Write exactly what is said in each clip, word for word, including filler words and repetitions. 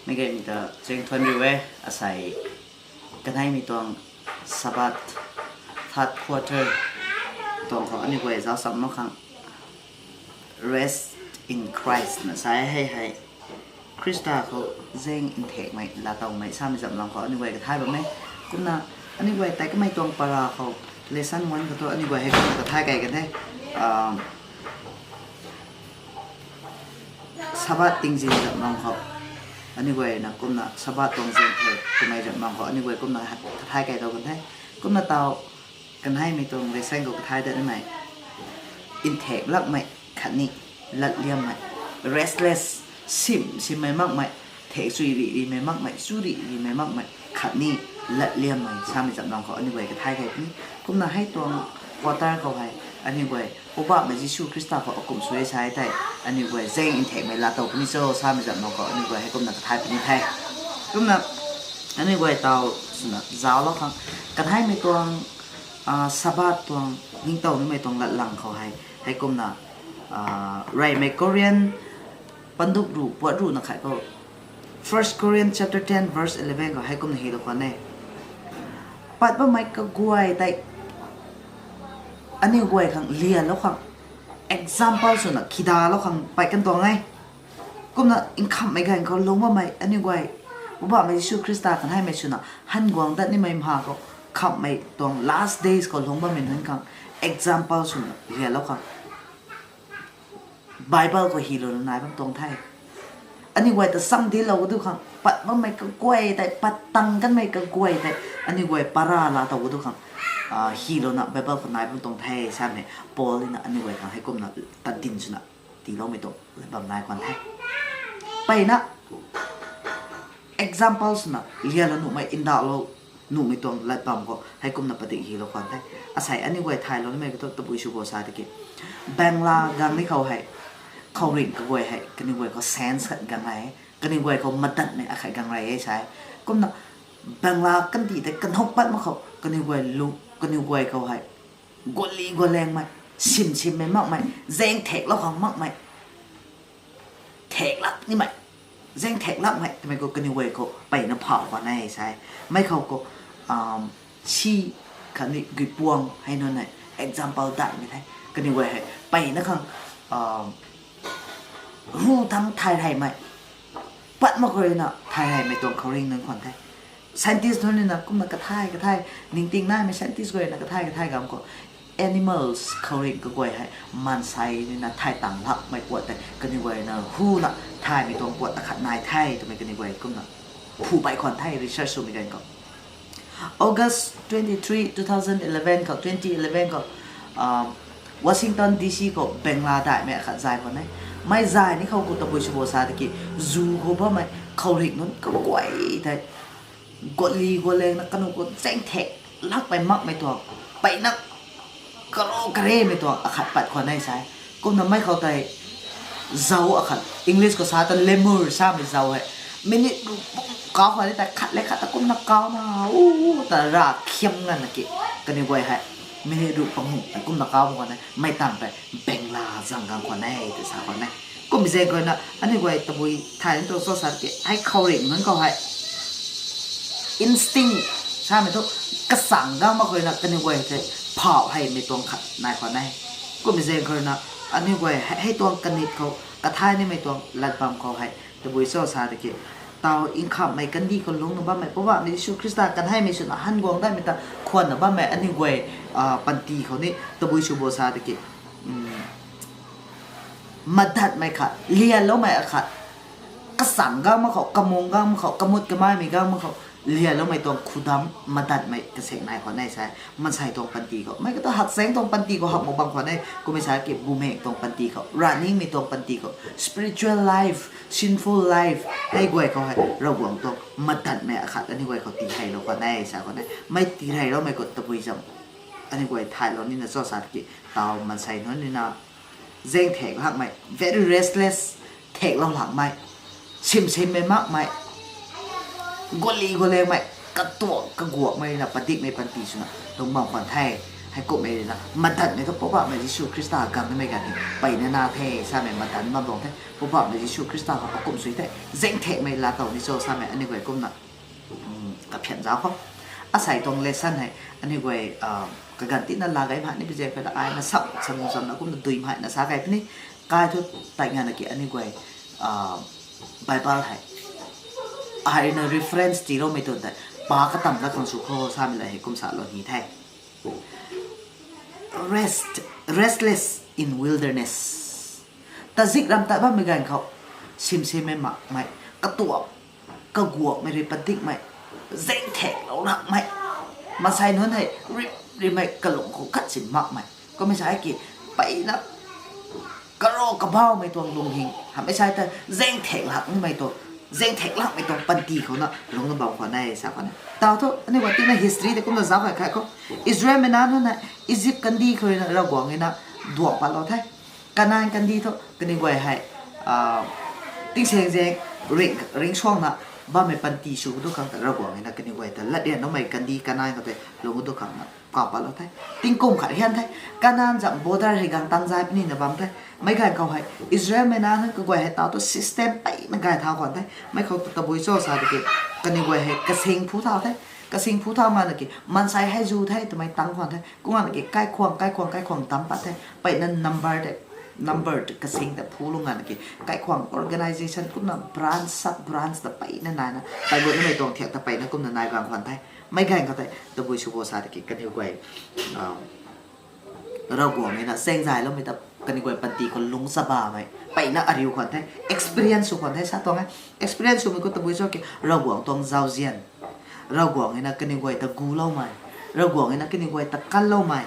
Mei gaymei ta chaeng thuan riu e, asei kaneimei tuang Sabbath, third quarter tuang khou aniu guay zauc cham mak khang Rest in Christ na sa e hei hei. Khrista khou zaeng nthekmei laatowmei samei zamh lang khou aniu guay kathay bam e. Kumna aniu guay tei kamei tuang para khou lesson one khou tu aniu guay hei kumna kathay kei kan the. Sabbath tingzin zamh lang khou aniu guay na kumna Sabbath tuang zaeng the twmei zamh lang khou aniu guay kumna kathay kei dou kan the. Kumna taw kaneimei tuang lesson khou kathay dat nimei, nthek lakmei khatni latliammei, restless, sim simmei makmei, thek chui rih rihmei makmei, chu rih rihmei makmei khatni latliammei samei zamh lang khou aniu guay kathay kei puni. Kumna hei tuang quarter khou hei aniu guay Poubauhmei Jisu Khrista khou akumh sw e sa e tei aniu guay zaeng nthekmei laatow puni cho samei zamh lang khou aniu guay hei kumna kathay puni the. Kumna aniu guay taw swna zauclou khang kaneimei tuang Sabbath tuang ningtow nimei tuang latlang khou hei hei kumna reymei Korean panduk ruh puat ruhna khat khou, First Corinthians chapter ten verse eleven khou hei kumna hylou khwan e. Pat bammei kaguay tei aniu guay khang lialou khang, example swna khidalou khang pat kan tuang e. Kumna nkhamhmei ganv khou lungc bammei aniu guay Poubauhmei Jisu Khrista kaneimei swna han guang dat nimei mha khou, nkhamhmei tuang last days khou lungc bammei nunc khang example swna lialou khang Bible khou hylouna nai bam tuang the. Aniu guay ta sam dinclou ka du khang pat bammei kaguay tei, pat tang kanmei kaguay tei aniu guay para laatow ka du khang hylouna Bible khou nai bam tuang the samei Paul na aniu guay khang hei kumna tadin swna tiiloumei tuang lat bam nai khwan the. Mpeyna example swna lialou nuhmei, ndauhlou nuhmei tuang lat bam khou hei kumna padik hylou khwan the. Asei aniu guay thaylou nimei khou thu tabui sw bo sa tiki, Bangla gang ni khou hei, khouringh kaguay hei kaniw guay khou sense khat gang rey e, kaniw guay khou madanmei akhat gang rey e sa e. Kumna Bangla kandih tei kanhuk pat mak khou kaniw guay lu, kaniw guay khou hei guali gualengmei, sim simmei makmei, zaeng theklou khang makmei, theklak nimei, zaeng theklakmei twmei khou kaniw guay khou mpeyna phau khwan e sa e. Mei khou khou si khatni guipuang hei nunc hei example daihmei the. Kaniw guay hei mpeyna khang ru thangc thay reymei, pat mak khou ruina thay reymei tuang khouringh nunc khwan the. Scientist nunc ruina kumna kathay kathay, ningting naimei scientist guayna kathay kathay gam khou animals khouringh kaguay hei maansei ruina thay tang lakmei puat tei kaniw guayna huna thaymei tuang puat akhat nai the twmei kaniw guay kumna phu pey khwan the research swmei ganv khou. August twenty-three, two thousand eleven khou, twenty eleven khou Washington D C khou Bangla daihmei akhat zay khwan e. Mei zay ni khou khou tabui sw bo sa tiki, zu khou bammei khouringh nunc kaguay tei guali gualengna kaniw khou zaeng thek lakmei makmei tuang, mpeyna karo karemei tuang akhat pat khwan e sa e. Kumna mei khou tei zauc akhat, English khou sa ta lemur samei zauc hei minute ruh pung kau khwan e tei khat le khat ta kumna kauna u ta ra khiam nganvna ki, kaniw guay hei minute ruh panguh tei kumna kau khwan e, mei tang tei Bangla zang gang khwan e tei sa khwan e. Kummei zaeng khou ruina aniw guay tabui thay ni tuang cho sa tiki, hei khouringh nunc khou hei instinct samei thu, kasang gang mak khou ruina kaniw guay tei phau heymei tuang khat nai khwan e. Kummei zaeng khou ruina aniw guay hei tuang kanit khou kathay nimei tuang lat bam khou hei tabui cho sa tiki, taw nkhamhmei kandih khou lungcna bammei Poubauhmei Jisu Khrista kaneimei swna han guang datmei ta khwanna bammei aniw guay panty khou ni tabui sw bo sa tiki, madatmei khat, lialoumei akhat, kasang gang mak khou, kamung gang mak khou, kamut kamaimei gang mak khou lialoumei tuang khudam madatmei kasek nai khwan e sa e. Maansei tuang panty khou, mei kata hakchaeng tuang panty khou hak mak bang khwan e, kummei sa ki bumaengh tuang panty khou, ravningmei tuang panty khou, spiritual life, sinful life hei guay khou hei Ravguangc tuang madatmei akhat aniw guay khou tiheylou khwan e sa khwan e. Mei tiiheyloumei khou tabui zam aniw guay thaylou nina cho sa tiki, taw maansei nunc nina zaeng thek lakmei, very restless, theklou lakmei, sim simmei makmei, guali gualengmei, katuang kaguakmei na padikmei panty swna lungc bam khwan the. Heikumhmei rui na madanmei thu Poubauhmei Jisu Khrista gang nimei ganv hei mpeyna na the samei madan bam tuang the. Poubauhmei Jisu Khrista khou akumh sui the, zaengthekmei laa tow ni cho samei aniu guay kumna kaphian zauc khou. Asei tuang lesson hei aniu guay kaganv tina laa gay mhai ni pi zaeng khou ta ai na sam sam samna kumna dui mhaina sa gay puni. Kai thu tei ngana ki aniu guay Bible hei ai na reference tiiloumei twn tei pa katam dat khang sw kho samei la hei kum salou ni the. Rest, restless in wilderness. Tazik ram tat bammei ganv khou simsimei makmei, katuak kaguakmei rui padikmei, zaengthaklou lakmei, maansei nunc hei ri rimei kalung khou khat sin makmei kummei sa ki, mpeyna karo kabawmei tuang lunghing hamhmei sa ta zaengthak lak nimei tuang, zaengthak lakmei tuang panty khou na lungc na bam khwan e sa khwan e. Tau thu aniu guay tina history tei kumna zauc khat khat khou, Israelmei nac nunc hei Egypt kandih khou rui na Ravguangc rui na duangc patlou the. Kanan kandih thu kaniw guay hei tingsaeng zaeng ringcsuangna bammei panty sw du khang ta Ravguangc rui na kaniw guay ta latryanloumei kandih Kanan khou tei lungc du khang na kau patlou the. Tingkum khat hian the. Kanan zam border hei gang tang zay puni na bam the. Meic ganv khou hei Israelmei nac nunc kaguay hei tau thu system mpeyna gay thau khwan the. Meic khou tabui cho sa tiki kaniw guay hei kasing phu thau the. Kasing phu thau ngana ki maansei hei zu the twmei tang khwan the. Kum ngana ki kaikhwang kaikhwang kaikhwang dam pat the. Mpeyna number tei, number kasing ta phu lou ngana ki kaikhwang organisation kumna branch sub branch ta mpeyna naina taigut nimei tuang thiak ta mpeyna kumna nai gang khwan the. Meic ganv khou tei tabui sw bo sa tiki kaniw guay Ravguangc rui na chaeng zayloumei ta kaniw guay panty khou lungc chabamei mpeyna ariu khwan the, experience sw khwan the sa tuang e. Experience swmei khou tabui cho ki Ravguangc tuang zauzian, Ravguangc rui na kaniw guay ta guloumei, Ravguangc rui na kaniw guay ta kanloumei,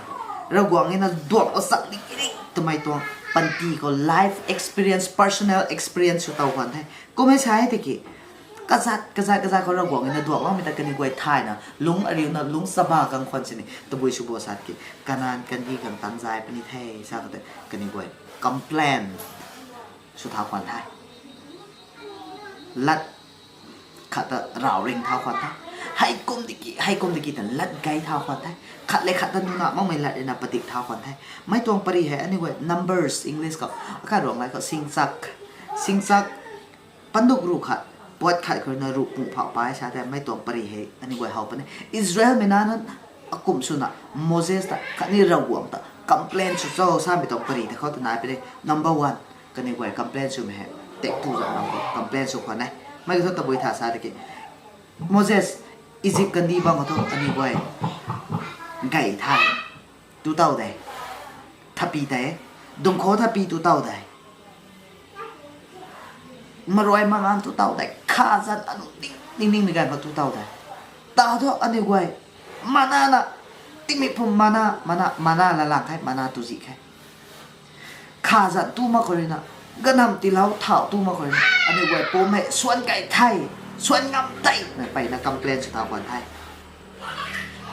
Ravguangc rui na duanglou chak ni ri twmei tuang panty khou life experience, personal experience sw tow khwan the. Kum e sa e tiki kazat kazat kazat khou Ravguangc rui na duangloumei ta kaniw guay thayna lungc ariuna lungc chaba gang khwan sini tabui sw bo sa tiki Kanan kandih gang tang zay puni the sa khou tei kaniw guay complain sw thau khwan the. Lat khat ta rav ring thau khwan the. Heikum diki heikum diki ta lat gay thau khwan the. Khat le khat ta nuna makmei lat rui na padik thau khwan the. Meic tuang pary hei aniu guay Numbers English khou, akai Ruangmei khou singchak, singchak panduk ruh khat, puat khat khou rui na ruh pung phauh pai sa the. Meic tuang pary hei aniu guay how puni. Israelmei nac nunc akumh swna Moses ta khatni Ravguangc ta complain sw cho samei tuang pary ta khou ta nai puni. Number one, kaniw guay complain swmei hei taktu zam lam khou complain sw khwan e. Mei ka thu tabui tha sa tiki Moses, Egypt kandih bam khou thu aniw guay gay the, tu tow de, thapy tei, dungkho thapy tu tow de, maruai mangan tu tow de, kha zan anu ning ning ningmei ganv khou tu tow de. Tau thu aniw guay mana na, tingmik phum mana mana mana lalang khe, mana tu zih khe. Kha zan tu mak khou rui na, ganam tiilou thau tu mak khou rui na aniw guay pum hei suan gay the, suan ngam tei na mpeyna complain sw thau khwan the.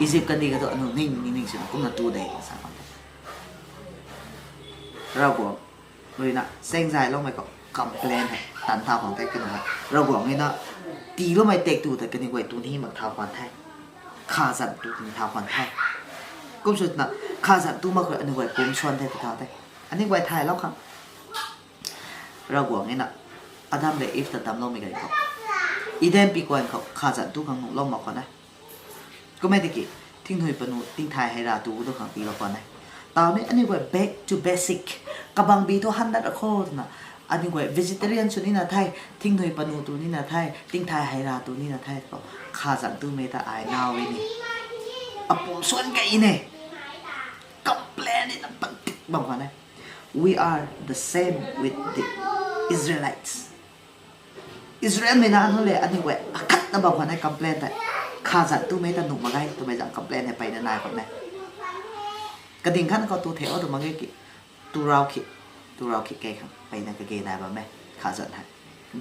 Egypt kandih ka thu anu ning ning ning sina kumna tu de sa khwan the. Ravguangc rui na chaeng zayloumei khou complain hei tan thau khwan the kaniw hei. Ravguangc rui na tiiloumei taktu ta kaniw guay tu ni mak thau khwan the. Kha zan tu ni thau khwan the. Kum swna kha zan tu mak khou aniw guay pum suan the ta thau the. Aniw guay thaylou khang Ravguangc rui na Adam le Eve ta damcloumei ganv khou Eden pikuan khou kha zan tu khang nuhlou mak khwan e. Kum e tiki thingthui panu tingthay hei ra tu tu khang tiilou khwan e. Tau ni aniw guay back to basic, kabangbi thu han dat ra kho twna aniw guay vegetarian sw nina the, thingthui panu tu nina the, tingthay hei ra tu nina the khou, kha zan tumei ta ai naw e ni, apum suan gay ne, complain na pantik bam khwan e. We are the same with the Israelites. Israelmei nac nunc le aniw guay akhatna bam khwan e complain tei. Kha zan tumei ta nuh mak ge twmei zang complain hei mpeyna nai khwan e. Kading khatna khou tu the o tw mak ge ki, tu rau khit, tu rau khit kei khang mpeyna kage nai bam e. Kha zan hei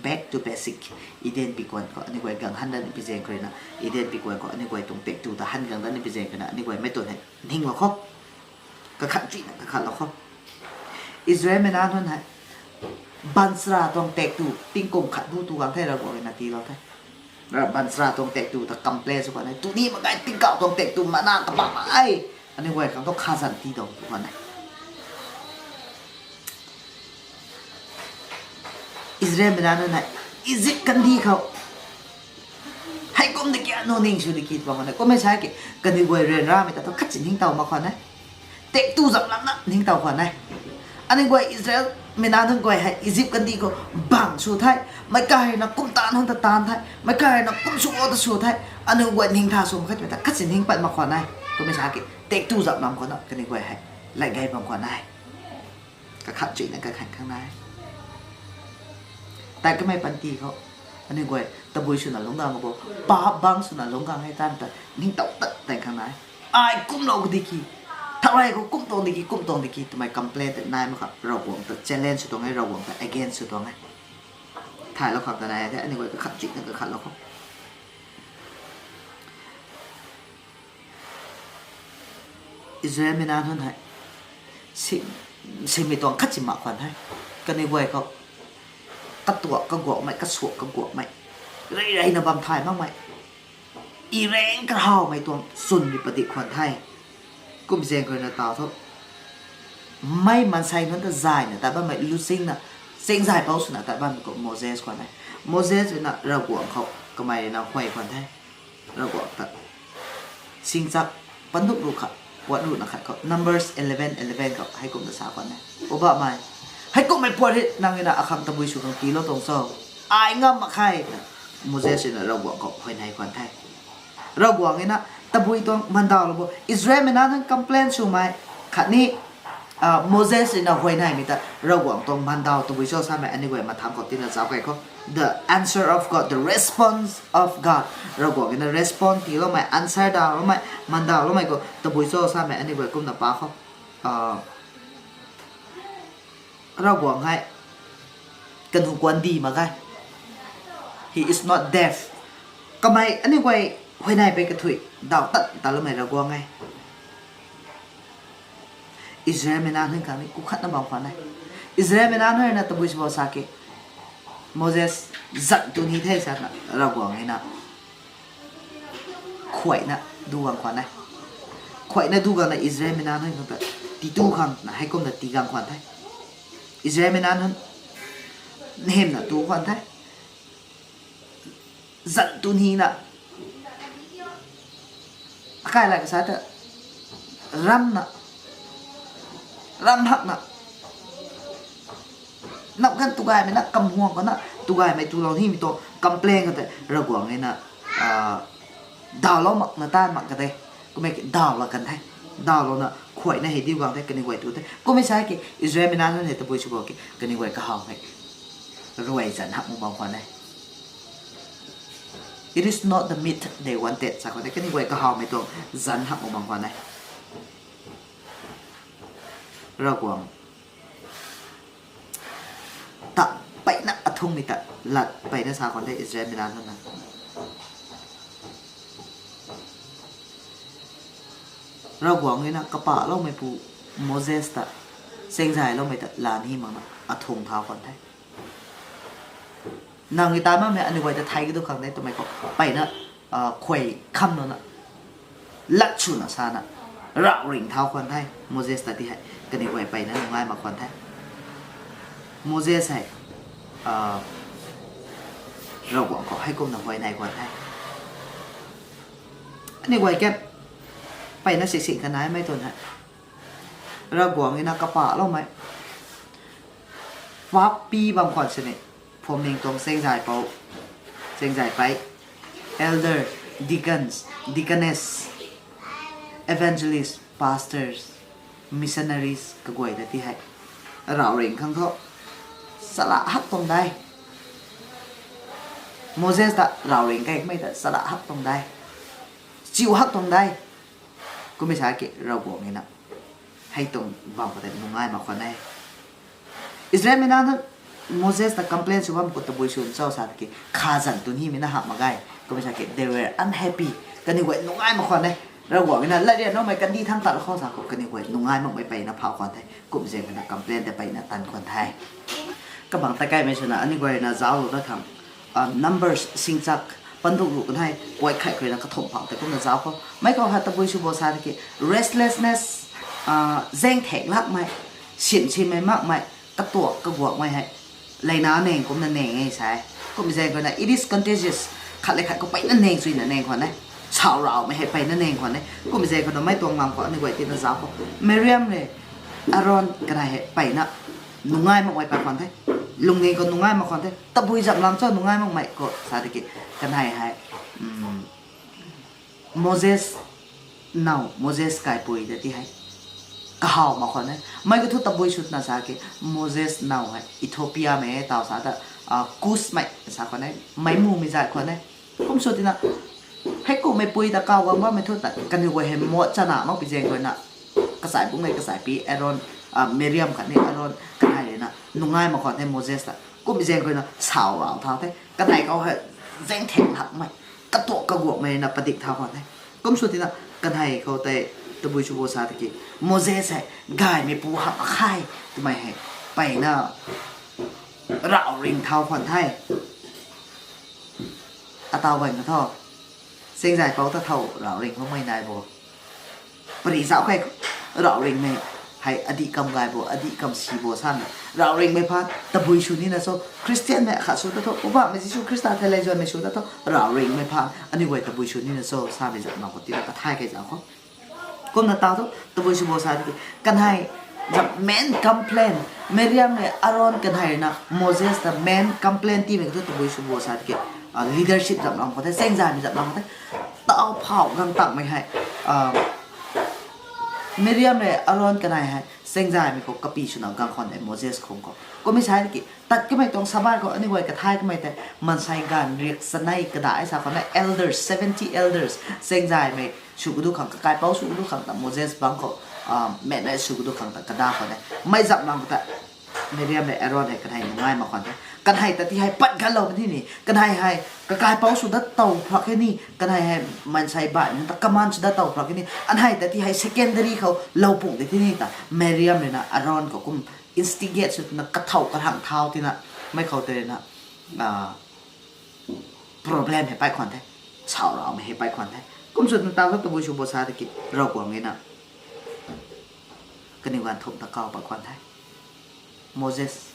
back to basic. Eden pikuan khou aniw guay gang han dat ni pi zaeng khou rui na, Eden pikuan khou aniw guay tuang taktu ta han gang dat ni pi zaeng khou na aniw guay mei tuang hei nhinglou kho. Kakhat chuina kakhatlou kho. Israelmei nac nunc hei baanchara tuang taktu tingkum khat bu tu gang the Ravguangc rui na tiilou the. Baanchara tuang taktu ta complain sw khwan e. Tu ni mak ge, tingkauh tuang taktu mana kabam e. Aniu guay khang thu kha zan ti tuang tu khwan e. Israelmei nac nunc hei Egypt kandih khou heikum di ki, anu ning sw di ki tuang khwan e. Kummei sa ki, kaniw guay ryanramei ta thu khatsi ningtow mak khwan e. Tek tu zam lam na ningtow khwan e. Aniu guay Israelmei nac nunc guay hei Egypt kandih khou bang sw the, meic kai rui na kum taanv hang ta taanv the, meic kai rui na kum sw o ta sw the, aniu guay ning tha sw mak khe twmei ta khatsi ning pat mak khwan e. Kummei sa ki, tek tu zam lam khou na kaniw guay hei lat gay bam khwan e. Kakhat chuina kakhat khang nai. Tat kamei panty khou aniu guay tabui swna lungc gang bo, paap bangc swna lungc gang e tan ta ningtow tat tan khang nai. Ai kumlou di ki, thaurey khou kum tuang di ki, kum tuang di ki twmei complain tei nai mak kha. Ravguangc ta challenge sw tuang e, Ravguangc ta against sw tuang e. Thaylou khang ta nai the, aniu guay kakhat chuina kakhatlou khou Israelmei nac nunc hei si, simei tuang khatsi mak khwan the. Kaniw guay khou katuak kaguakmei, kasuak kaguakmei, rey reyna bam thay makmei, ireng karhawmei tuang chwn rui padik khwan the. Kum zaeng khou rui na taw thu, mei maansei nunc ta zayna tat bammei, luchingna, chengzay pou swna tat bammei khou Moses khwan e. Moses rui na Ravguangc khou kamei rui na huay khwan the. Ravguangc ta singchak pandup ru khat, puat ruhna khat khou, Numbers eleven eleven khou heikumna sa khwan e, O Bammei, heikummei puat hei nang rui na akhang tabui sw khang tiilou tuang cho? Ai ngam mak khe, twna Moses rui na Ravguangc khou huayney khwan the. Ravguangc rui na tabui tuang mandawlou bo, Israelmei nac nunc complain swmei khatni Moses rui na huayneymei ta Ravguangc tuang mandaw tabui cho samei aniu guay mathangc khou tina zauc key khou. The answer of God, the response of God. Ravguangc rui na respond tiiloumei, answer dawloumei, mandawloumei khou tabui cho samei aniu guay kumna pa khou. Ravguangc hei kanu kuan di mak ge. He is not deaf. Kamei aniu guay huayney pei kathuic daw tat taloumei Ravguangc e. Israelmei nac nunc khang ni ku khatna bam khwan e. Israelmei nac nunc rui na tabui sw bo sa ki, Moses, zan tu ni the sana Ravguangc rui na khuayna du gang khwan e. Khuayna du gangna Israelmei nac nunc khang ta titu khang na heikumna tii gang khwan the. Israelmei nac nunc nhemna tu khwan the. Zan tu ni na, akai la kasa ta ramna, ram hakna, nap kan tugaymei na kamhuang khou na tugaymei tulou nimei tuang complain khou tei Ravguangc rui na dawlou makna taanv mak ka de. Kummei ki daw la kan the. Dawlouna khuayna hei diu gang the, kaniw guay tu the. Kummei sa ki Israelmei nac nunc hei tabui sw bo ki kaniw guay kahaw hei ruai zan hak mak bam khwan e. It is not the meat they wanted sa khwan e, kaniw guay kahawmei tuang zan hak mak bam khwan e. Ravguangc ta peyna athungmei ta lat peyna sa khwan the Israelmei nac nunc na. Ravguangc rui na kapahloumeipu Moses ta, chengzayloumei ta laa ni makna athung thau khwan the. Nang rui ta makmei aniu guay ta thei kadu khang de twmei khou peyna khuay khamlouna lat swna sana ravring thau khwan the. Moses ta ti hei kaniw guay peyna nungai mak khwan the. Moses hei Ravguangc khou heikumna huayney khwan the. Aniu guay kan peyna siksik kanaimei twn hei Ravguangc rui na kapahloumei paap pi bam khwan sini, phwamling tuang chengzaypou, chengzaypei, elder, deacons, deaconess, evangelist, pastors, missionaries kaguay ta ti hei ravring khang thu chala hak tuang de. Moses ta ravring kaimei ta chala hak tuang de, chiu hak tuang de. Kummei sa ki Ravguangc rui na hei tuang bam khou tei nungai mak khwan e. Israelmei nac nunc Moses ta complain sw bam khou tabui sw cho sa ki kha zan tu nimei na hak mak ge. Kummei sa ki they were unhappy. Kaniw guay nungai mak khwan e. Ravguangc rui na latryanloumei kandih thangc tat khou sa khou kaniw guay nungai makmei peyna phau khwan the. Kum zaeng rui na complain tei peyna tan khwan the. Kabang ta kaimei swna aniu guay rui na zauclou da khang Numbers singchak Panduk ruh kanei point khat khou ruina kathumh phau tei kumna zauc khou. Mei khou hei tabui sw bo sa tiki, restlessness, zaeng thek lakmei, sim simei makmei, katuak kaguakmei hei leina nang kumna nang e sa e. Kummei zaeng khou na it is contagious. Khat le khat khou peyna nang suina nang khwan e. Sau raumei hei peyna nang khwan e. Kummei zaeng khou na mei tuang lam khou aniu guay tina zauc khou, Miriam le Aaron kanei hei peyna nungai makmei pey khwan the. Lungning khou nungai mak khwan the. Tabui zam lam cho nungai makmei khou sa tiki, kanei hei Moses now, Moses kaipui ta ti hei kahaw mak khwan e. Mei kathu tabui sw twna sa ki, Moses now hei Ethiopia mei e taw sa ta, Kusmei sa khwan e, meic mumei zat khwan e. Kum sw tina, heikummei pui ta kaw guang bammei thu ta kaniw guay hei mot chana makpui zaeng khou ruina, kachai bungc e kachai pi Aaron, Miriam khatni Aaron kanei ruina nungai mak khwan the Moses ta. Kummei zaeng khou ruina sau rau thau the. Kanei khou hei zaeng thek lakmei, katuak kaguakmei ruina padik thau khwan the. Kum sw tina, kanei khou tei tabui sw bo sa tiki, Moses hei gaymeipu hamh akhe twmei hei peyna rav ring thau khwan the. Ataw bang ka tho, Sengzaipou ta thow rav ring makmei nai bo. Pary zauc khe, rav ringmei hei adih kam gay bo, adih kam si bo samei. Rav ringmei phaan tabui sw nina cho, Khristianmei akhat sw ta tho, Poubauhmei Jisu Khrista thei lei zuanmei sw ta tho, rav ringmei phaan aniu guay tabui sw nina cho samei zat mak khou tina kathay kei zauc khou. Kumna taw thu tabui sw bo sa tiki, kanei zam main complain, Miriam le Aaron kanei ruina Moses ta main complain tiimei ka thu tabui sw bo sa tiki, leadership zam lam khou the, Sengzaimei zam lam khou the. Taw phau gang takmei hei, Miriam le Aaron kanei hei Sengzaimei khou kapy swna gang khwan de Moses khang khou. Kummei sa tiki, tat kamei tuang Sabbath khou aniu guay kathay kamei tei, maansei ganv riak chanei kada e sa khwan e, elders, seventy elders, Sengzaimei sw kadu khang, kakaipouc sw kadu khang ta Moses bangc khou, mei sw kadu khang ta kada khwan e. Mei zam lam khou ta Miriam le Aaron hei kanei nungai mak khwan the. Kanei ta ti hei pat ganlou ni ni, kanei hei kakaipouc sw dat tow phrak e ni, kanei hei maansei baihmei ta command sw dat tow phrak e ni, anhei ta ti hei secondary khou lou pung de ti ni ta Miriam ruina Aaron khou kum instigate sw twna kathow karang thau tina, mei khou tei ruina problem hei pey khwan the. Sau raumei hei pey khwan the. Kum sw twna taw thu tabui sw bo sa tiki, Ravguangc ruina kaniw ganv thumh ta kaw pat khwan the. Moses,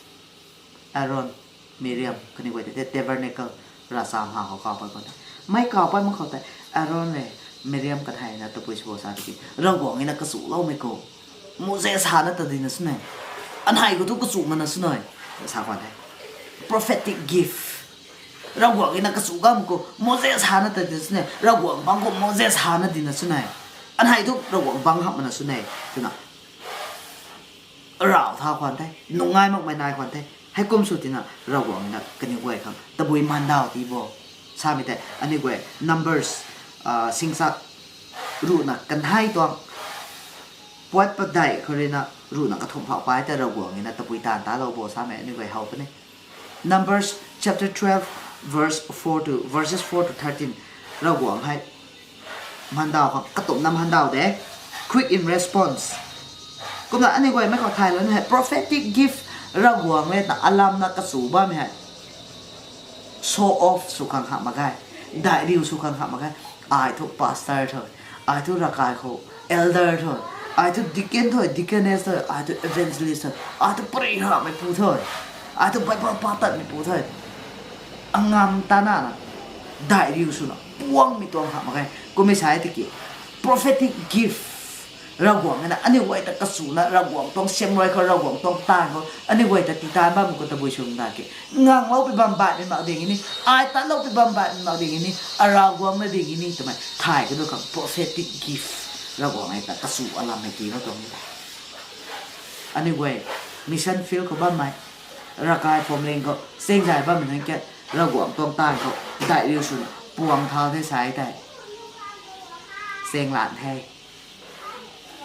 Aaron, Miriam kaniw guay tei tabernacle, ravcham ha khou kaw pat khwan the. Mei kaw pat mak khou tei Aaron le Miriam kanei ruina tabui sw bo sa tiki, Ravguangc ruina kachuloumei khou Moses hana ta dina sw ne, anhei khou thu kachu mana sw ne, sa khwan the. Prophetic gift. Ravguangc ruina kachu gam khou Moses hana ta dina sw ne, Ravguangc bangc khou Moses hana dina sw ne, anhei thu Ravguangc bangc hamh mana sw ne, twna rav thau khwan the, nungai makmei nai khwan the. Heikum sw tina Ravguangc ruina kaniw guay khang tabui mandaw ti bo samei tei aniu guay Numbers, Singchak ruhna kanei tuang puat padeih khou ruina ruhna kathumh phau pey tei Ravguangc ruina tabui taanv talou bo samei aniu guay how puni. Numbers chapter twelve, verse four to, verses four to thirteen. Ravguangc hei mandaw khang katumna mandaw de, quick in response. Kumna aniu guay mei khou thay lana hei prophetic gift Ravguangc le ta alamna kachu bammei hei show off sw khang hamh mak ge, daih riu sw khang hamh mak ge. Ai thu pastor tho, ai thu ravkai khou elder tho, ai thu deacon tho, deaconess tho, ai thu evangelist tho, ai thu pary hamhmeipu tho, ai thu Bible pa tatmeipu tho, angam tana na daih riu swna puangmei tuang hamh mak ge. Kummei sa e tiki, prophetic gift Ravguangc ruina aniu guay ta kachuna, Ravguangc tuang siamruai khou, Ravguangc tuang taanv khou aniu guay ta titan bammei khou tabui sw ta ki, nganglou pi bam baihmei mak ding ni, ai tanlou pi bam baihmei mak ding ni, a Ravguangc na ding ni twmei thay kadu khang prophetic gift Ravguangc ruina ta kachu alammei tina tuang ni. Aniu guay mission field khou bammei, ravkai phuamling khou sengzay bammei nunc khat Ravguangc tuang taanv khou daih riu swna puang thau the sa e tei, seng lan the,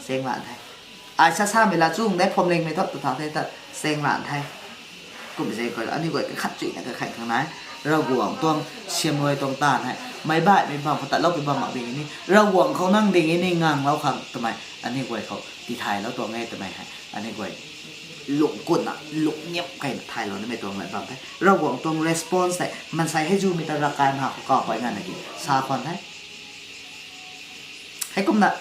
seng lan the. Ai sa samei la chung de phuamlingmei thu ta thau the ta, seng lan the. Kummei zaeng khou aniu guay kakhat chuina kakhat khang nai, Ravguangc tuang siamruai tuang taanv hei meic baihmei bam khou tatlou pi bam mak ding ni, Ravguangc khou nang ding ni nganglou khang twmei aniu guay khou tithaylou tuang e twmei hei aniu guay lungkutna, lungniam keyna thaylou nimei tuang lat bam the. Ravguangc tuang response tei mansei hei zumei ta ravkai ma khou kaw pay nganvna ki sa khwan the. Heikumna,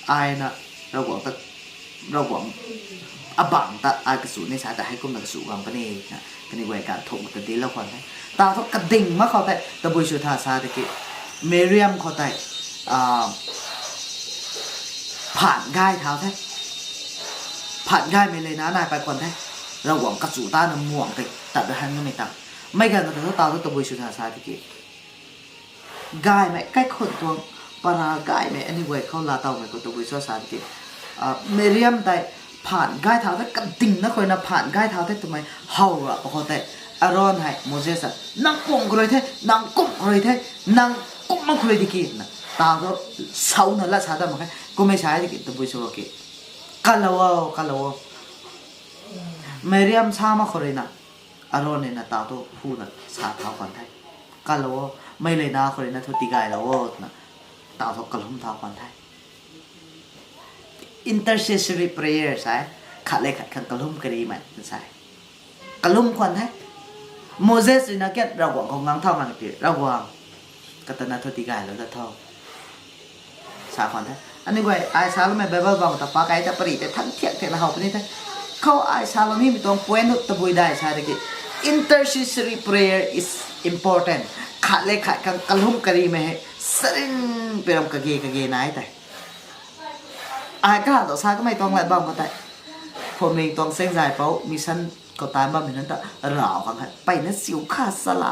aina, Ravguangc ta, Ravguangc abang ta ai kachu ni sa ta heikumna kachu gang puni na, kaniw guay kan thuk ta dinclou khwan the. Tau thu kading mak khou tei tabui sw tha sa tiki, Miriam khou tei, ah, phaan gay thau the. Phaan gaymei leina nai pay khwan the. Ravguangc kachu tana muang tei tat da han nimei ta. Mei ganv kata thu tau thu tabui sw tha sa tiki, gaymei kaikhun tuang, para gaymei aniw guay khou laa tawmei khou tabui sw sa tiki, ah, Miriam tei phaan gay thau the, kadingna khou ruina phaan gay thau the twmei how ra pa khou tei, Aaron hei Moses a, nang kum khou rui the, nang kum khou rui the, nang kum mak khou rui tiki na, tau thu sauna lat sa da mak khe, kummei sa tiki tabui sw ki, kalou o, kalou o. Miriam sa mak khou ruina, Aaron ruina tau thu huna sa thau khwan the. Kalou o, mei leina khou ruina thu tigaylou o twna, tau thu kalum thau khwan the. Intercessory prayer sa e, khat le khat khang kalum karimei sa e. Kalum khwan the. Moses ruina kian Ravguangc khou ngang thau ngan pi, Ravguangc, katana thu tigaylou da tho. Sa khwan the. Aniw guay, ai saloumei Bible bam ta pa kai ta pari tei thang thiak thiakna how puni the. Khou ai salou nimei tuang point nu tabui dai sa tiki, intercessory prayer is important. Khat le khat khang kalum karimei hei sarin piram kage kage nai tei. Ai kaha ta sa kamei tuang lat bam khou tei, phuamling tuang sengzaipou mission khou taanv bammei nunc ta rav khang hei peyna siu kha sala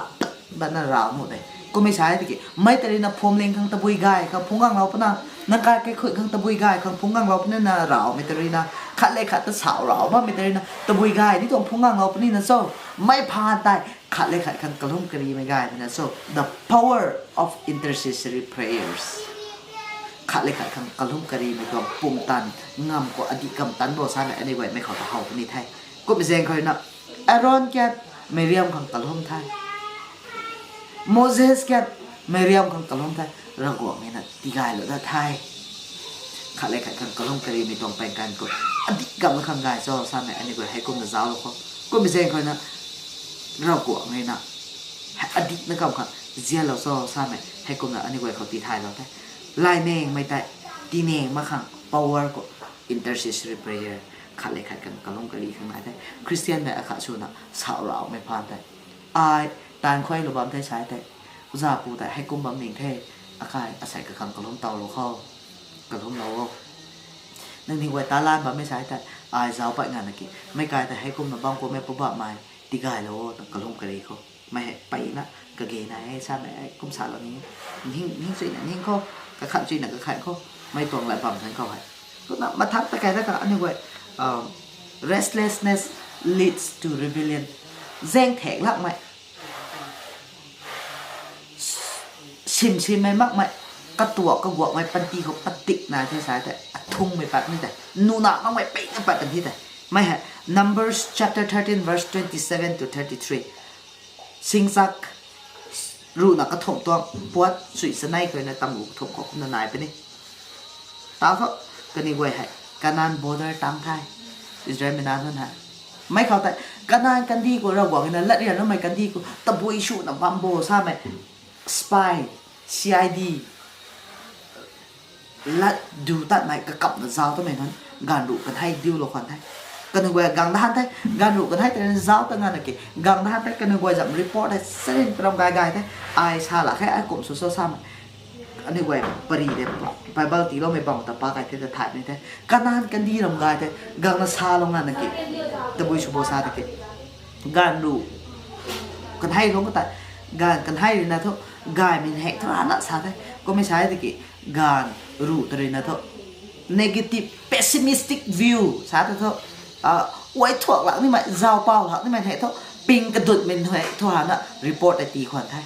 bana rav nuh de. Kummei sa e tiki, mei ta ruina phuamling khang tabui gay khang phungc ganglou puna, nang kai kaikhun khang tabui gay khang phungc ganglou puni na ravmei ta ruina, khat le khat ta sau rav bammei ta ruina tabui gay ni tuang phungc ganglou puni na cho, mei phaan tei khat le khat khang kalum karimei gaymei na cho, the power of intercessory prayers. Khat le khat khang kalum karimei tuang pumtan, ngamv khou adih kam tan bo samei aniw guay mei khou ta how puni the. Kummei zaeng khou ruina, Aaron kian Miriam khang kalum the. Moses kian Miriam khang kalum the. Ravguangc ruina tigaylou da the. Khat le khat khang kalum karimei tuang pang kan khou adih kamna khang gay cho samei aniw guay heikumna zauclou khou. Kummei zaeng khou ruina, Ravguangc ruina adihna kam khang zianlou cho samei heikumna aniw guay khou tithaylou the. Laimengmei tei tineng mak khang power khou intercessory prayer, khat le khat khang kalum kari khang nai the. Christian mei akhat swna sau raumei phaan tei, ai taanv khuailou bam the sa tei, oza pu tei heikum bam ning the, akai asei kakhang kalum towlou khou, kalumlou o. Nangniw guay talan bammei sa tei, ai zauc pat nganvna ki, meic kai tei heikumna bam kummei pu bammei tigaylou o, ta kalum kari khou. Mei hei peyna kage nai e samei kum salou ni. Ning chuina ning khou, kakhan chuina kakhan khou, mei tuang lat bam than khou hei, kumna mathak ta kai da kha aniw guay, restlessness leads to rebellion. Zaeng thek lakmei, sim simmei makmei, katuak kaguakmei panty khou padik nai the sa tei, athungmei pat ni tei, nuna makmei peyna pat kan thi tei. Mei hei Numbers chapter thirteen verse twenty-seven to thirty-three. Singchak ruhna kathumh tuang puat sui chanei khou na tamru kathumh khou kumna nai puni. Tau thu, kaniw guay hei Kanan border tang the, Israelmei nac nunc hei. Mei khou tei, Kanan kandih khou Ravguangc na latryanloumei kandih khou tabui swna bam bo samei, spy, C I D, lat du tatmei kakapna zauc tamei nunc, gaanvruh kanhei diulou khwan the. Kaniw guay gang da han the, gaanvruh kanhei tei zauc ta nganvna ki, gang da han the, kaniw guay zam report hei sarin param gay gay the, ai sa lak khe, ai kum sw cho samei. Aniw guay pari de, Bible tiiloumei bam ta pa kai the ta thay ni the. Kanan kandih ram gay the, gangna salou nganvna ki, tabui sw bo sa tei ki, gaanvruh kanhei lungc ta, gaanv kanhei ruina thu, gaymei hek thu rana sa the, kummei sa tei ki, gaanvruh ta ruina thu, negative, pessimistic view sa ta thu, uai thuak lak nimei, zaupau lak nimei hei thu, ping kadutmei hei thu hana report tei tii khwan the.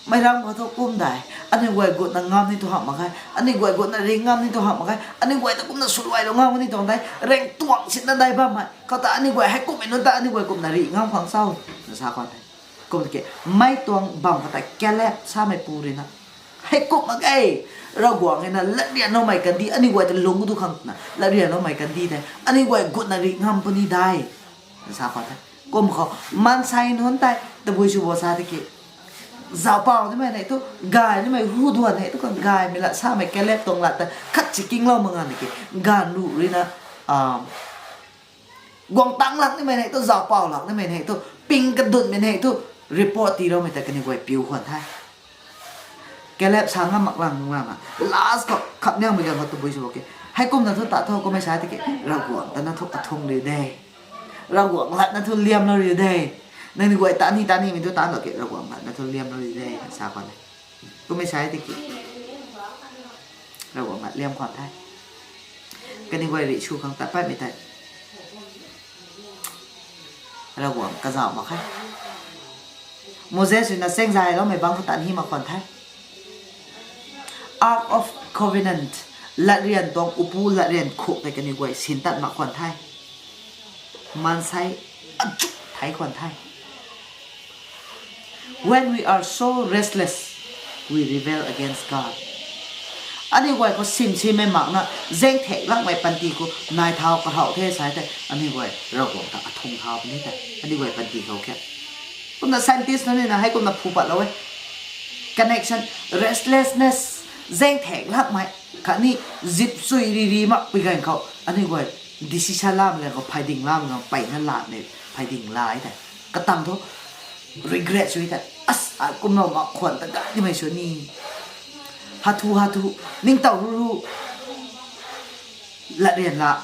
Meic ram khou thu kum dai, aniw guay gutna ngam ni thu hamh mak khe, aniw guay gutna ring ngam ni thu hamh mak khe, aniw guay ta kumna swluailou ngam ni tuang dai, rengtuang sinna dai bammei khou ta aniw guay hei kummei nunc ta aniw guay kumna rih ngam khang cho, na sa khwan the. Kum ki, mei tuang bam khou tei Caleb samei pu ruina Hei kum mak ge. Ravguangc na latryanloumei kandih, aniu guay ta lungc du khang twna latryanloumei kandih tei aniu guay gutna rih ngam puni dai. Sa khou the. Kum khou, maansei nunc tei tabui sw bo sa tiki, zaupau nimei nei thu, gay nimei hu duan hei thu khang gaymei lat samei Caleb tuang lat ta khat si kinglou mak nga na ki, gaanv ruh ruina, guang tang lak nimei nei thu, zaupau lak nimei nei thu, ping kadunmei nei thu, report tiiloumei ta kaniw guay piu khwan the. Caleb sa ngam mak lang nung lana, last khou khapniangmei ganv khou tabui sw bo ki, hei kumna thu ta tho, kummei sa tiki, Ravguangc ta na thu athung riu de. Ravguangc lat na thu liamlou riu de. Nangniw guay ta ni ta nimei thu ta ndo ki, Ravguangc lat na thu liamlou riu de, sa khwan e. Kummei sa tiki, Ravguangc lat liam khwan the. Kaniw guay rih sw khang tat patmei tei Ravguangc kazauh mak khe. Moses rui na chaengzayloumei bangc khou tat hi mak khwan the. Ark of Covenant, latryan tuang upu latryan khuk tei kaniw guay sin tat mak khwan the. Maansei achuk thei khwan the. When we are so restless, we rebel against God. Aniu guay khou sim simmei makna, zaengthek lakmei panty khou nai thau kahouh the sa tei, aniu guay Ravguangc ta athung thau puni tei aniu guay panty khou khe. Kumna scientist nunc na hei kumna phu patlou e. Connection, restlessness, zaengthek lakmei khatni zipchui riri makpui ganv khou aniu guay decision lamei ganv khou, pheyding lamei ganv khou peyna latmei pheyding la e tei, katang thu regret sw e tei, as, ai kumlou mak khwan ta gay nimei sw ni, hathu hathu, ningtow ru ru, latryan la,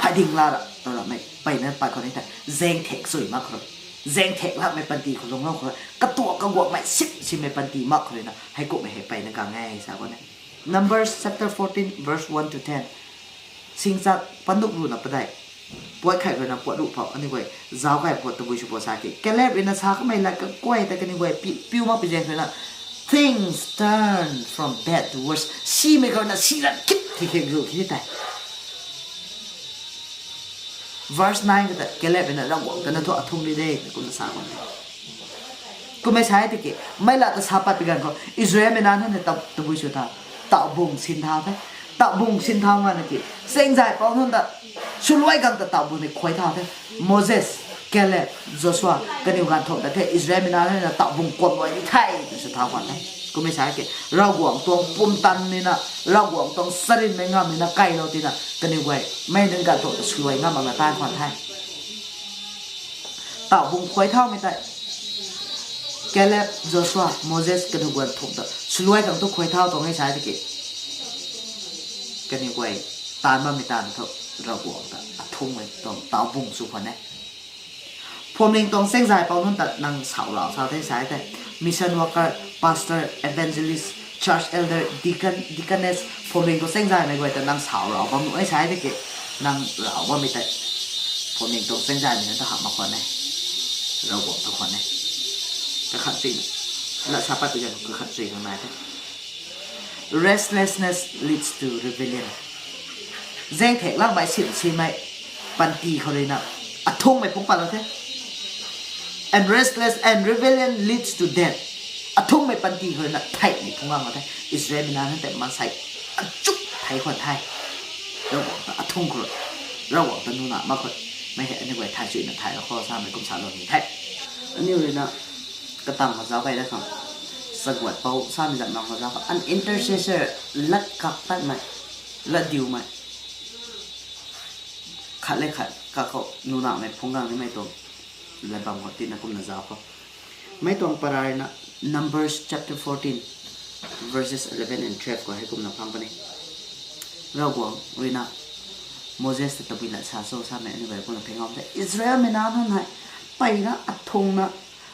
pheyding la ra, ramei peyna pat khou ni tei zaengthek chui mak khou, zaengthek lakmei panty khou lungclou khou, katuak kaguangmei sim simmei panty mak khou rui na hei kumhmei hei peyna gang e sa khwan e. Numbers chapter fourteen, verse one to ten. Singchak panduk ruhna padeih, puat khat ruina puat ruh phou aniu guay zauc kay pat tabui sw pat sa ki, Caleb ruina sa kamei lat kakuay tei kaniw guay pi- piu makpui zaeng ruina, things turn from bad to worse. Simei khou ruina si ran kit ti khe ru khe tei. Verse nine khou ta Caleb ruina Ravguangc ta na thu athung ri de, kumna sa khwan e. Kummei sa e tiki, mei lat ta sa pat pi ganv khou Israelmei nac nunc hei ta- tabui sw tha, tauhbung sin thau the. Tauhbung sin thau nga na ki, chaengzay pou nunc ta swluai gang ta tauhbung ni khuay thau the. Moses, Caleb, Joshua kaniw ganv thumh ta the, Israelmei nac nunc na tauhbung kuam luai ni the, sw thau khwan the. Kummei sa e ki, Ravguangc tuang pumtan nina, Ravguangc tuang charynmei ngam nina kailou tina kaniw guay mei nunc ganv thumh ta swluai ngam makna tan khwan the. Tauhbung khuay thaumei tei, Caleb, Joshua, Moses kaniw guay thumh ta swluai khang thu khuay thau tuang e sa tiki, kaniw guay taanv bammei taanv thu Ravguangc ta athungmei tuang tauhbung sw khwan e. Phuamling tuang chaengzay pou nunc ta nang sauh rau sa the sa e tei, mission worker, pastor, evangelist, church elder, deacon, deaconess, phuamling tuang chaengzaymei guay ta nang sauh rau bam nuh e sa e tiki, nang rau bammei tei phuamling tuang chaengzaymei nunc ta hamh mak khwan e, Ravguangc ta khwan e. Kakhat chui, lat sa pat pi ganv kakhat chui khang nai the. Restlessness leads to rebellion. Zaengthek lakmei sim simmei panty khou ruina athungmei phungc patlou the. And restless and rebellion leads to death. Athungmei panty khou ruina theihmei phungc ganglou the. Israelmei nac nunc tei maansei achuk thei khwan the. Ravguangc ta athung khou rui, Ravguangc ta nuna mak khou, mei hei aniu guay thay chuyna thaylou khou samei kum salou ni the. Aniu ruina katang khou zauc kay da khang, chaguat pou samei zat nang khou zauc khou, an intercessor, lat kak tatmei, lat diumei, khat le khat kakhou nunamei phungc gang nimei tuang lat bam khou tina kumna zauc khou. Mei tuang para ruina Numbers chapter fourteen, verses eleven and twelve khou hei kumna phang puni. Ravguangc ruina Moses ta tabui lat sa cho samei aniu guay kumna pheng ngam the. Israelmei nac nunc hei peyna athungna,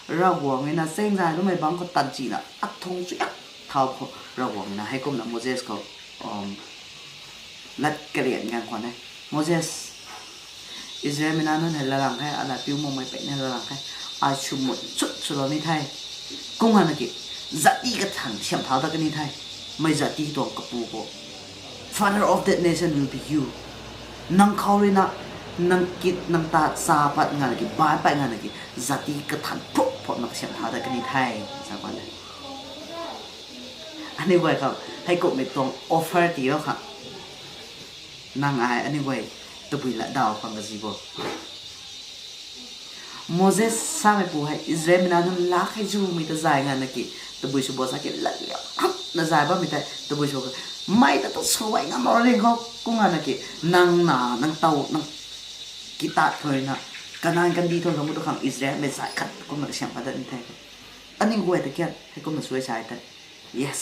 Ravguangc ruina chaengzayloumei bangc khou tanchina athung chuiak thau khou Ravguangc ruina hei kumna Moses khou lat karian gan khwan e. Moses, Israelmei nac nunc hei lalang khe, alat piu makmei peyna lalang khe, ai swmut chut swlou ni the. Kum nga na ki, zati kathan siam thau dat kani the. Mei zati tuang kapu khou, Father of that nation will be you. Nang khou ruina, nang kit nang ta cha pat nga na ki, baanc pat nga na ki, zati kathan phuk phukna kasiam thau dat kani the, sa khwan e. Aniu guay khang heikumhmei tuang offer tiilou khang, nang ai aniu guay tabui latdaw khang kazi bo. Moses sameipu hei Israelmei nac nunc laa hei zumei ta zay nganvna ki, tabui sw bo sa ki latliau hamhna zay bammei tei tabui sw kha, mei ta tu sway ngamlou ring khou kum nganvna ki, nang na, nang tow, nang kitat khou ruina, Kanan kandih thu lungc tu khang Israelmei zay khat kumna kasiam pat dat ni the. Aniu guay ta kian heikumna sw sa tei, yes,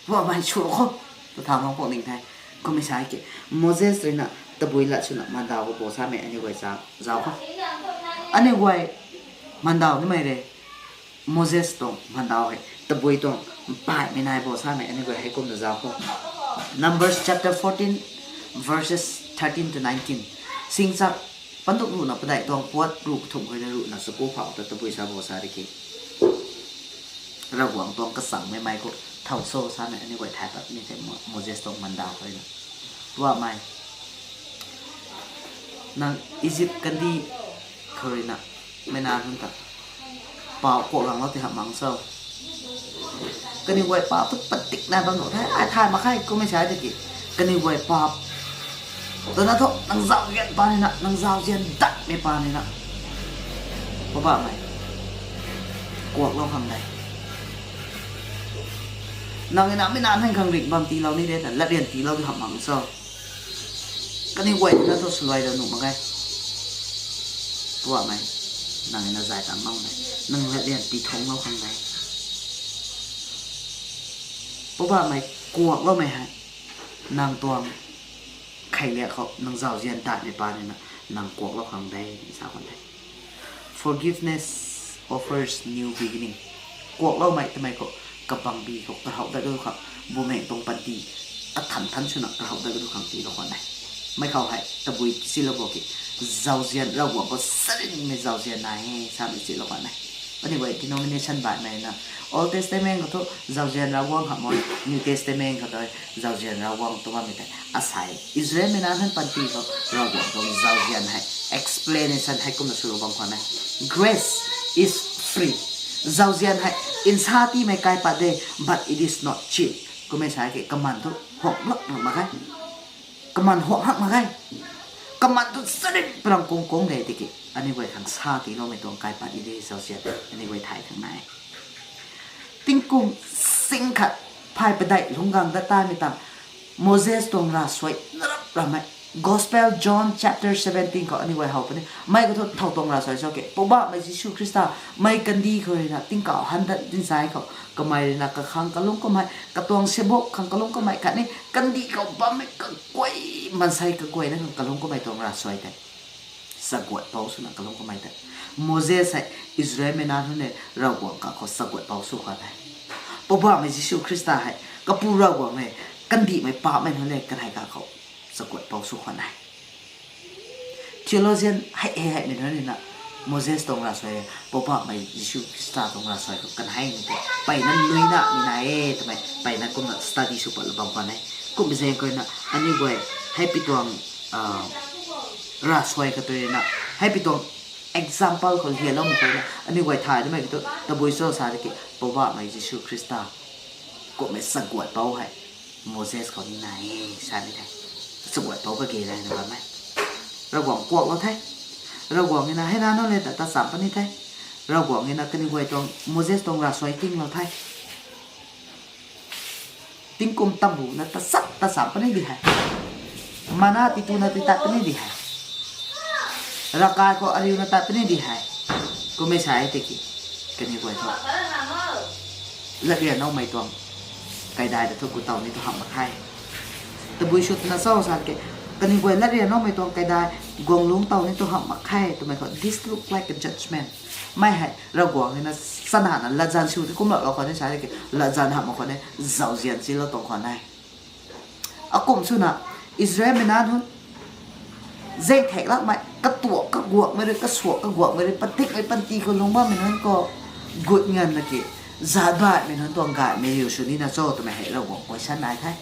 Poubauhmei sw khou, ta tha mang pau ning the. Kummei sa ki, Moses ruina tabui lat swna mandaw khou bo samei aniu guay cha zauc khou, aniu guay mandaw nimei re. Moses tuang mandaw hei tabui tuang mpaimei nai bo samei aniu guay heikumna zauc khou, Numbers chapter fourteen, verses thirteen to nineteen. Singchak panduk ruhna padeih tuang puat ruh kathumh khou ruhna chaku phau ta tabui sa bo sa di ki, Ravguangc tuang kachangmei mei khou thow cho samei aniu guay thay pat ni the. Mo- Moses tuang mandaw khou ruina, Poubauhmei, nang Egypt kandih khou ruina meic nac nunc ta paap kuak langlou ti hamh mak cho. Kaniw guay paap thu padik nai bam nuh the, ai thay mak khe kummei sa tiki, kaniw guay paap twna thu nang zauzian pa nina, nang zauzian datmei pa nina, Poubauhmei, kuaklou khang de. Nang ina meic nac nunc khang ringh bam tiilou ni de ta latryan tiilou ti hamh mak cho. Kaniw guay na thu swluai da nuh mak ge. Poubauhmei, nang ina zay tangclou de, nang latryan tii thungclou khang de. Poubauhmei, kuakloumei hei nang tuang kheiliak khou nang zauzian datmei pa nina nang kuaklou khang de, sa khwan de. Forgiveness offers new beginning. Kuakloumei twmei khou kabangbi khou kahouh dat kadu khang, bumaengh tuang panty kathan than swna kahouh dat kadu khang tiilou khwan e. Mei khou hei tabui silou bo ki, zauzian, Ravguangc khou sarinmei zauzian nai e samei silou khwan e. Aniu guay denomination baihmei na, Old Testament khou thu zauzian Ravguangc hamh o, New Testament khou tu zauzian Ravguangc tu bammei tei asei Israelmei nac nunc panty khou Ravguangc tuang zauzian hei explanation hei kumna swlou bam khwan e. Grace is free. Zauzian hei nsa tiimei kaipat de, but it is not cheap. Kummei sa ki kaman thu huang lak mak mak ge. Kaman huang hak mak ge. Kaman thu sarin parang kung kung de tiki, aniu guay khang sa tiiloumei tuang kaipat i de zauzian, aniu guay thay khang nai. Tingkum sing khat phay padeih lungc gang dat taimei tang, Moses tuang ravsuai na rap ramei. Gospel John chapter seventeen khou aniu guay how puni. Mei khou thu thow tuang ravsuai cho ke, Poubauhmei Jisu Khrista mei kandih khou ruina tingkauh han dat dinzai khou, kamei ruina kakhang kalung kummei, katuang sebok khang kalung kummei khatni kandih khou bammei kaguay, maansei kaguayna khang kalung kummei tuang ravsuai tei chaguat pou swna kalung kummei tei, Moses hei Israelmei nac nunc le Ravguangc kakhou chaguat pou sw khwan e. Poubauhmei Jisu Khrista hei kapu Ravguangc le kandihmei paapmei nunc le kanei kakhou chaguat pou sw khwan e. Theologian hei hei heimei nunc ruina Moses tuang ravsuai, Poubauhmei Jisu Khrista tuang ravsuai khou kanheimei tei mpeyna nuina ni nai e twmei mpeyna kumna study sw patlou bam khwan e. Kumzaeng khou ruina aniu guay hei pi tuang ravsuai khou tu ruina, hei pi tuang example khou lialoumei khou ruina aniu guay thay damei ki thu tabui cho sa tiki, Poubauhmei Jisu Khrista kummei chaguat pou hei Moses khou ni nai e sa ni the. Chaguat pou kage rana bammei. Ravguangc kuaklou the. Ravguangc ina hei nac nunc le ta tachamv puni the. Ravguangc ina kaniw guay tuang Moses tuang ravsuai kinglou the. Tingkum tambu na tachat tachamv puni di hei. Mana titu na titat puni di hei. Ravkai khou ariuna tat puni di hei. Kummei sa e tiki, kaniw guay thu latryanloumei tuang kaidai ta thu gu tow ni thu hamh mak khe. Tabui sw twna cho sa ke, kaniw guay latryanloumei tuang kaidai guang lungc tow ni thu hamh mak khe twmei khou, this look like a judgment. Mei hei Ravguangc ruina chanana latzan sw tei kumlou lou khwan e sa ke, latzan hamh mak khwan e, zauzian silou tuang khwan e. Akum swna Israelmei nac nunc zaengthek lakmei, katuak kaguakmei rui, kasuak kaguakmei rui, padikmei panty khou lungc bammei nunc khou gut nganvna ki, zat baihmei nunc tuang gaymei riu sw nina cho twmei hei Ravguangc question nai the.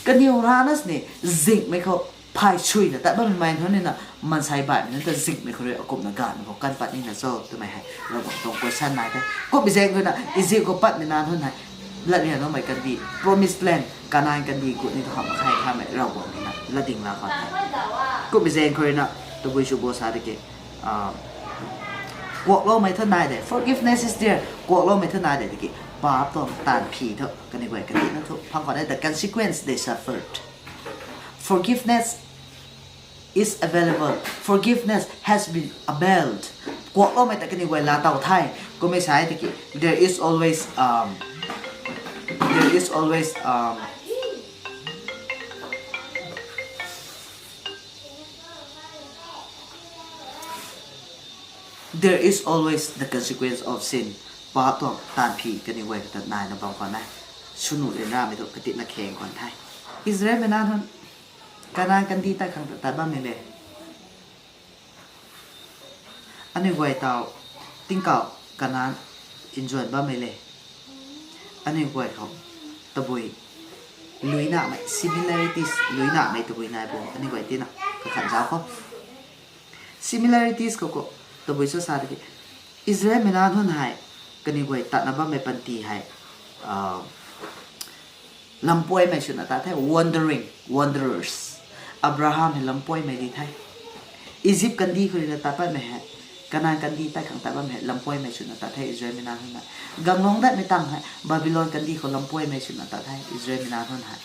Kaniw rana sini zinghmei khou phay suina tat bammei nunc nina, mansei baihmei nunc ta zingmei khou rui akumna ganv khou kan pat nina cho twmei hei Ravguangc tuang question nai the. Kummei zaeng khou na Egypt khou patmei nunc nunc hei, latryan loumei kandih, promised land, Canaan kandih gut ni tu hamh khe thamei Ravguangc nina latding la khwan the. Kummei zaeng khou rui na, tabui sw bo sa de ke, kuakloumei thu nai de, forgiveness is there, kuakloumei thu nai de, tiki paap tuang taanv phi thu kaniw guay katitna thu phang khwan e, the consequence they suffered. Forgiveness is available. Forgiveness has been availed. Kuakloumei ta kaniw guay laa tow the. Kummei sa e tiki, there is always, um, there is always, um, there is always the consequence of sin. Paap tuang taanv phi kaniw guay kata naina bam khwan e. Swnu ryanramei thu katitna kheng khwan the. Israelmei nunc nunc Canaan kandih tat khang ta tat bammei le. Aniu guay taw tingkauh Canaan enjoy bammei le. Aniu guay khou tabui luinamei, similarities luinamei tabui nai bo, aniu guay tina kakhan zauc khou. Similarities khou khou tabui sa sa de ke, Israelmei nunc hei kaniw guay tatna bammei panty hei, lampuaimei swna tat the, wandering, wanderers. Abraham hei lampuaimei di the. Egypt kandih khou ruina tat patmei hei, Canaan kandih tat khang tat bammei hei lampuaimei swna tat the Israelmei nunc hei. Ganglungc datmei tang hei Babylon kandih khou lampuaimei swna tat the Israelmei nunc hei.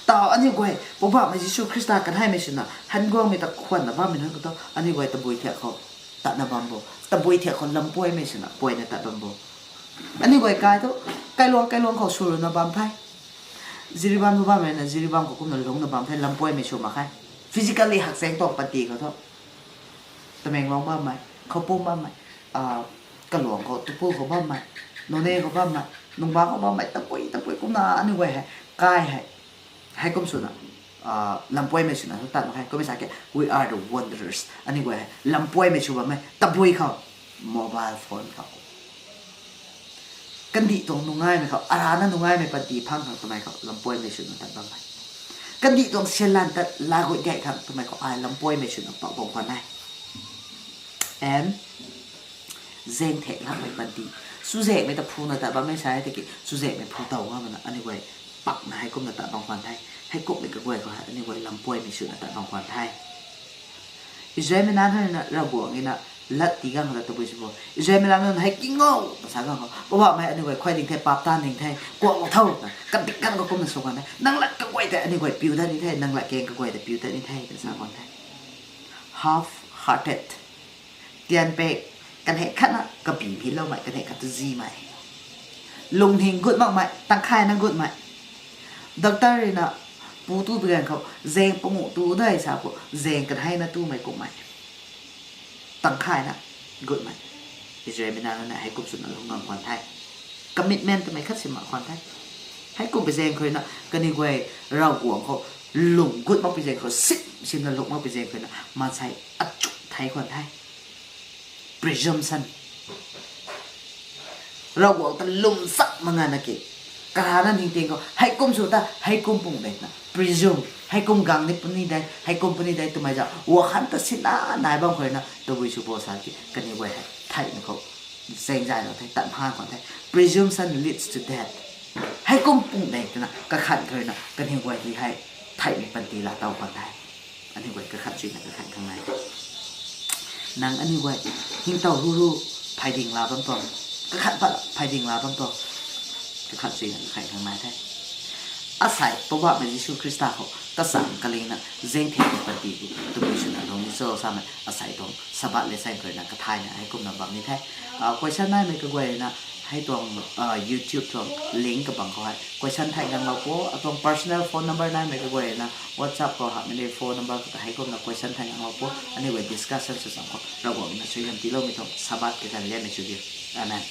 Taw aniu guay Poubauhmei Jisu Khrista kanheimei swna hanguangmei ta khwanna bammei nunc khou thu aniu guay tabui thiak khou tatna bam bo. Tabui thiak khou lampuaimei swna puaina tat bam bo. Aniu guay kai thu kailuang kailuang khou swruna bam the. Jiribam thu bammei na Jiribam khou kumna lungcna bam the, lampuaimei sw mak khe. Physically hakchaeng tuang panty khou thu, Tamenglong bammei, Khoupum bammei, kaluang khou, Tupul khou bammei, Noney khou bammei, Nungba khou bammei, tabui tabui kumna aniu guay hei kai hei, heikum swna lampuaimei swna thu tat mak khe. Kummei sa ke, we are the wanderers. Aniu guay hei lampuaimei sw bammei tabui khou, mobile phone khou, kandih tuang nungaimei khou, arana nungaimei panty phang khang twmei khou lampuaimei swna tat bammei. Kandih tuang sialan tat laguay gay khang twmei khou ai lampuaimei swna pak bam khwan e. And zaeng thek lakmei panty, chuzaenghmei ta phuna tat bammei sa e tiki chuzaenghmei phu tow ngam mana aniu guay pakna heikumna tat bam khwan the. Heikumhmei kaguay khou hei aniu guay lampuaimei swna tat bam khwan the. Israelmei nunc hei na Ravguangc ina lat tii ganv khou ta tabui sw bo. Israelmei nunc hei kingo ta sa ganv khou, Poubauhmei aniu guay khuay ding the, paap tan ding the, kuaklou tho na kadik ganv khou kumna sa khwan the. Nang lat kaguay tei aniu guay piu dat ni the, nang lat keng kaguay tei piu dat ni the, ta sa khwan the. Half-hearted. Tian pek, kanhei khatna kabi mhiloumei, kanhei khat tu zimei. Lungning gut makmei, tangkhaina gutmei. Doctor ruina pu tu pui ganv khou zaeng panguh tu dei sa khou zaeng kanheina tumei kummei. Tangkhaina gutmei. Israelmei nunc na heikum swna lung ngam khwan the. Commitment twmei khat si mak khwan the. Heikum pui zaeng khou ruina kaniw guay Ravguangc khou lung gut mak pui zaeng khou, sim simna lung mak pui zaeng khou ruina maansei achuk thei khwan the. Presumption. Ravguangc ta lwm chak mak ngana ki, karana ningting khou heikum sw ta, heikum pung de na presume, heikum gang ni puni de, heikum puni de twmei zauc wakhan ta sina nai bam khou ruina tabui sw bo sa ki, kaniw guay hei theihmei khou zaeng zaylou the, tat mhan khwan the. Presumption leads to death. Heikum pung de twna kakhan khou ruina kaniw guay hei theihmei panty laa tow khwan the. Aniu guay kakhat suina kakhat khang nai. Nang aniu guay hingtow ru ru phayding laa bam tuang, kakhat pat phayding laa bam tuang, kakhat suina kakhat khang nai the. Asei Poubauhmei Jisu Khrista khou kachang kalingna zaeng thek khou panty tabui swna lung ni cho samei asei tuang Sabbath lesson khou ruina kathayna heikumna bam ni the. Question naimei kaguay ruina hei tuang YouTube tuang link kabang khou hei question thay nganglou po, atuang personal phone number naimei kaguay ruina WhatsApp khou hamhmei ni phone number khou ta heikumna question thay nganglou po, aniu guay discussion sw cham khou Ravguangc na suaihiam tiiloumei tuang Sabbath kazanc lianmei sw diu. Amen.